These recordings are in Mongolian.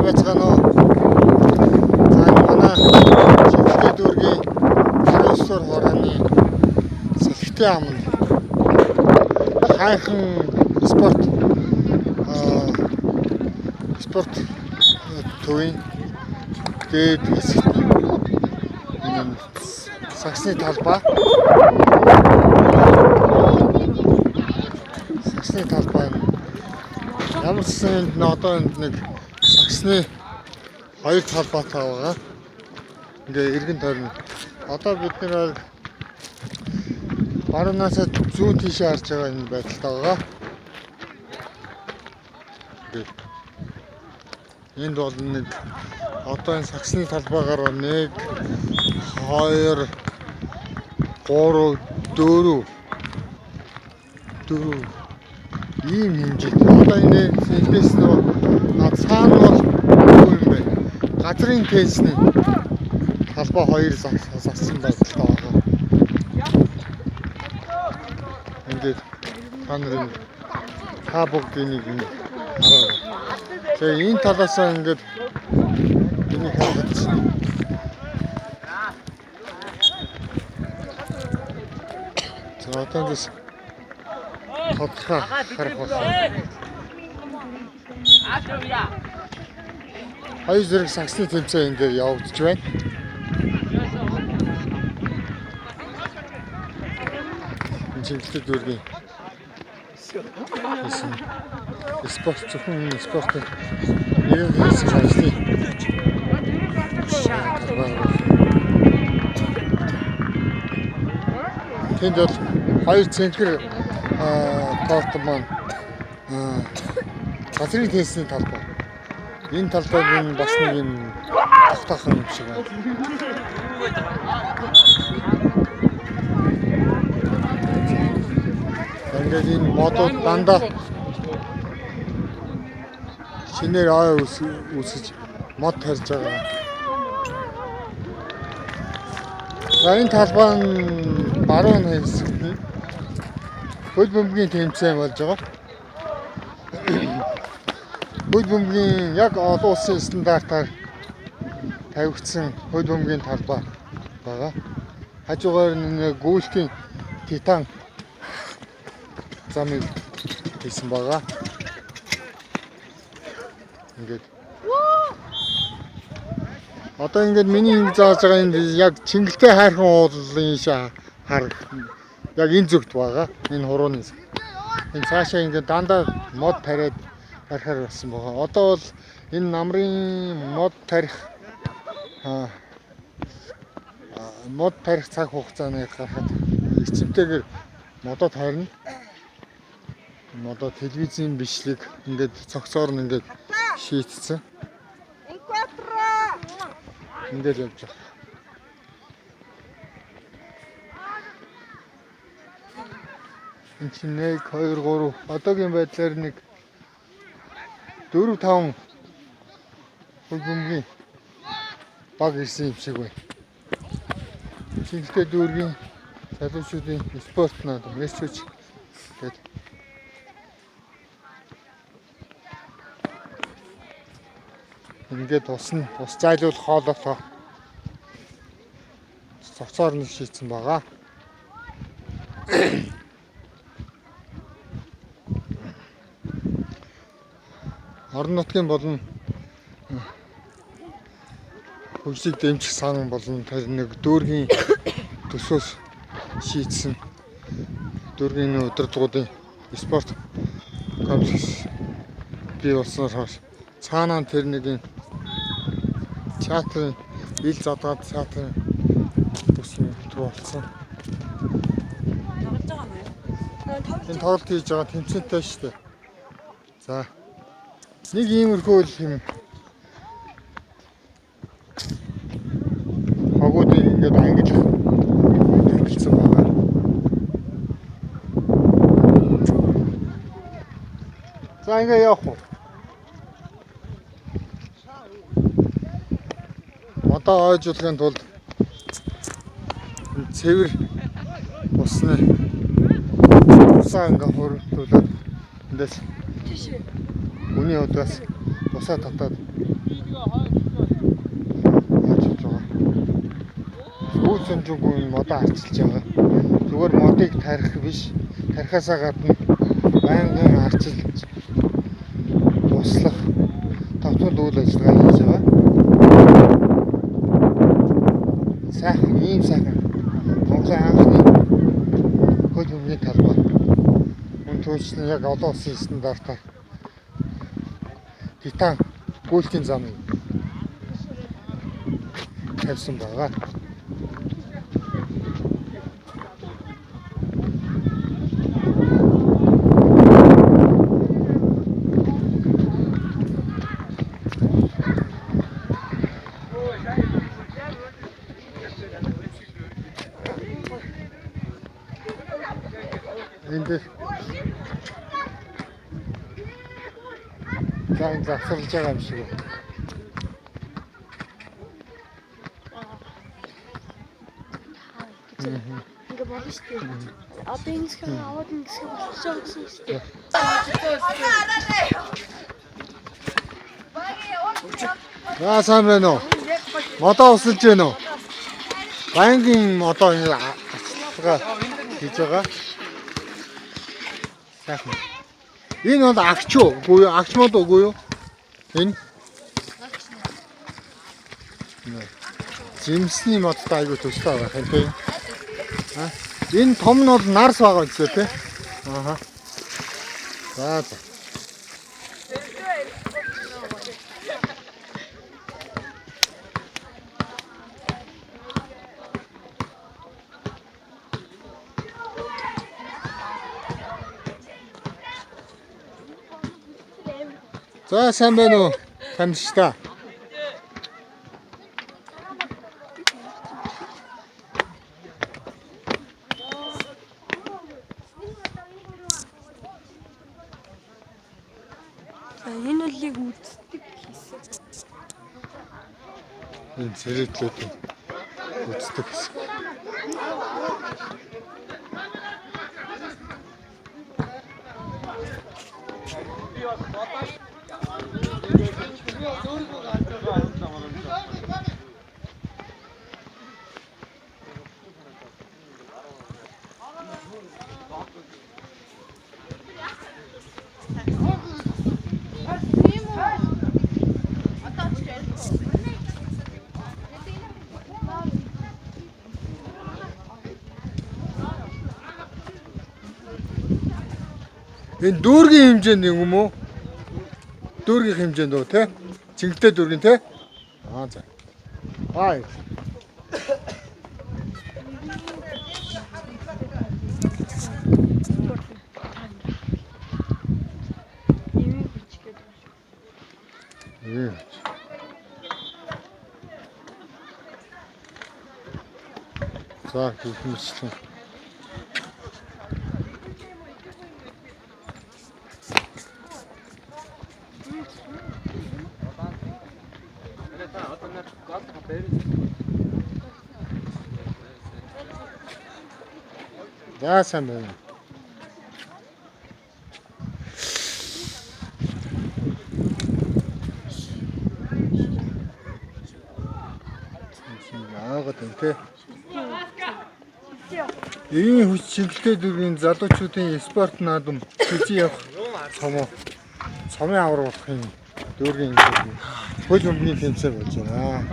Сайн байцгаана уу? За, энэ манай Чингэлтэй дүүргийн 19 дугаар хорооны Салхитай аманд хайхан спорт төвийн дээд хэсэгт энэ сагсны талбай нь ямар ч сан энд одоо энд нэг сагсны хоёр талбайтай байгаа. Ингээ эргэн тойрон. Одоо бид нэр баруунаас зүүн тийшээ харж байгаа энэ байдалтай байгаа. Ингээ энд бол нэг одоо энэ сагсны талбайгаар 1 2 3 4 4 ийм хэмжээтэй. Одоо энэ эндээс нөгөө цаана бол юу юм бэ? Газрын теннисний талбай хоёр зассан байдалтай байгаа. Ингээд та нарын та бүгдийг ингэ хараа. Тэгээ энэ талаасаа ингээд энийг харахад чинь за одоо эндээс тодорхой харах байна. Хоёр зэрэг сагсны тэмцээн энэ дээр явагдаж байна. Энэ Чингэлтэй дүүргийн хийсэн спорт, зөвхөн энэ спортын нэг хэсэг ажлын талбай. Тэнд бол хоёр цэнхэр корт маань газрын теннисний талбай. Энэ талбайг нь бас нэг юм тогтоохон юм шиг байна. Ингээд энэ модууд дандаа шинээр ой үүсэж мод тарьж байгаа. За, энэ талбай нь баруун хэсэгт нь хөл бөмбөгийн тэмцээн болж байгаа. Хөл бөмбөгийн яг олон улсын стандартаар тавигдсан хөл бөмбөгийн талбай байгаа. Хажуугаар нь гүйлтийн титан замыг хийсэн байгаа. Ингээд одоо ингээд миний ингэ зааж байгаа энэ яг Чингэлтэй хайрхан уулын хар яг энэ зүгт байгаа. Энэ хурууны. Энэ цаашаа ингээд дандаа мод тариад тарихаар болсон байгаа. Одоо бол энэ намрын мод тарих цаг хугацааны гарахад эрчимтэйгээр модоо тарина. Одоо телевизийн бичлэг ингээд цогцоор нь ингээд шийтсэн. Ингээд явж байгаа. Энэ чинь 1 2 3 одоогийн байдлаар нэг 4 5 хөл бөмбөгийн баг ирсэн юм шиг байна. Чингэлтэй дүүргийн залуучуудын спорт наад мессеж гээд ингээд ус зайлуулах хоолойтой цогцоор нь шийдсэн байгаа. Орон нутгийн болон хөгжлийг дэмжих сан болон тэр нэг дүүргийн төсөөс шийдсэн дүүргийн удирдлагуудын спорт комплекс бий болсноор хойш цаанаа тэр нэг юм театрын ил задгаад театрын төсөн төв болсон. Тоглож байгаа юм уу? Энэ тоглолт хийж байгаа тэмцээнтэй шүү дээ. За, нэг иймэрхүү л юм хогуудыг ингээд ангилах тэмдэглэсэн байгаа. За, ингээ явах уу? Модоо ойжуулахын тулд энэ цэвэр усны усаа ингээ хуримтлуулад эндээс Тийш. үний удаас усаа татаад Яаж хийж байгаа? Сүүл санжуугүй энэ модоо арчилж байгаа. Зүгээр модыг тарих биш. Тарихаасаа гадна байнгын арчилж туслах товтол үйл ажиллагаа хийж байгаа. Сайхан, ийм сайхан. Монголын анхны хөл бөмбөгийн талбай. Мөн түүжлэн яг олон улсын стандартаар титан гүйлтийн замыг тавьсан байгаа. Энд дээр за энэ завсарлаж байгаа юм шиг байна. Ингээ болно шүү дээ. Одоо энэ хэсгийг аваад энэ хэсгийг болчихсон гэсэн шүү дээ. За сайн байна уу? Модоо усалж байна уу? Байнгын модоо энэ арчилгаа хийж байгаа. Сайхан. Энэ бол агч уу? Үгүй юу? Агч мод үгүй юу? Энэ? Нэ. Жимсний модтой айгүй төстэй байх юм тий. А? Энэ том нь бол нарс байгаа үстэй тий. Аха. За за. За сайн байна уу? Тамштай. За энэ бол яг үздэг хэсэг. Энэ цэрэдлүүд үздэг хэсэг. Энэ дүүргийн хэмжээнд юм уу? Дүүргийн хэмжээнд үү те? Чингэлтэй дүүргийн те? Аа за. Аа. Эвийн хүч гэдэг. Ийм. За гэх мэтлэн. За сайн байна. Аагаад байна те. Эвийн хүч чиглэлтэй дүүргийн залуучуудын спорт наадам хэзээ явах цомоо цомын авар болохын дүүргийн хөл бөмбөгийн тэмцээн болж байна.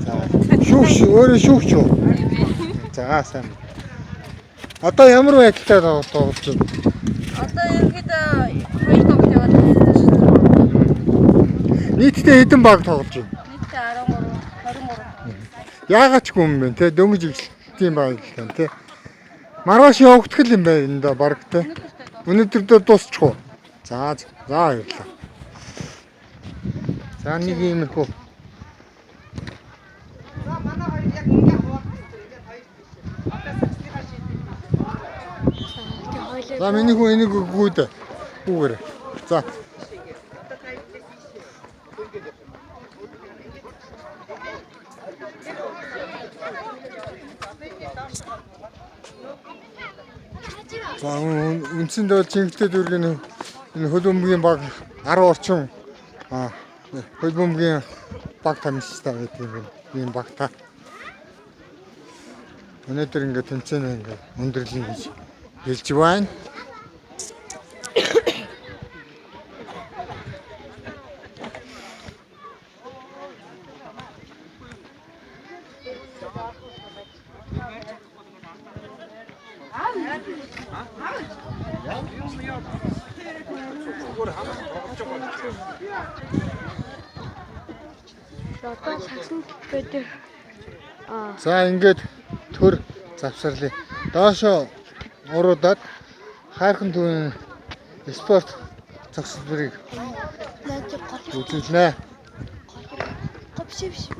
За шүүгч өөрөө шүүгч үү? За сайн. Одоо ямар байдалтай тоглож байна? Одоо ерөнхийдөө хоёр тоглолт яваад байна шүү дээ. Нийтдээ хэдэн баг тоглож байна? Нийтдээ 13, 23. Яагаад ч юм бэ те дөнгөж эхэлсэн баг л тань те. Маргааш явагдах юм байна энэ да баг те. Өнөөдөр дээр дуусчих уу? За за баярлалаа. За нэг иймэрхүү. Тэгээ хоёлаа. За миний хүн энийг өгөөд үүгээр. За. За үндсэндээ бол Чингэлтэй дүүргийн энэ хөл бөмбөгийн баг 10 орчим Хөл бөмбөгийн баг тамирчтай байдаг юм байна. Ийм багта. Өнөөдөр ингээд тэмцээн ингээд өндөрлөн гэж хэлж байна. Одоо сагсан байдаг. Аа. За ингээд төр завсарлаа. Доошо уруудаад хайрхан түүний спорт зогсолборыг Наад гол үзүүлнэ. гол биш биш.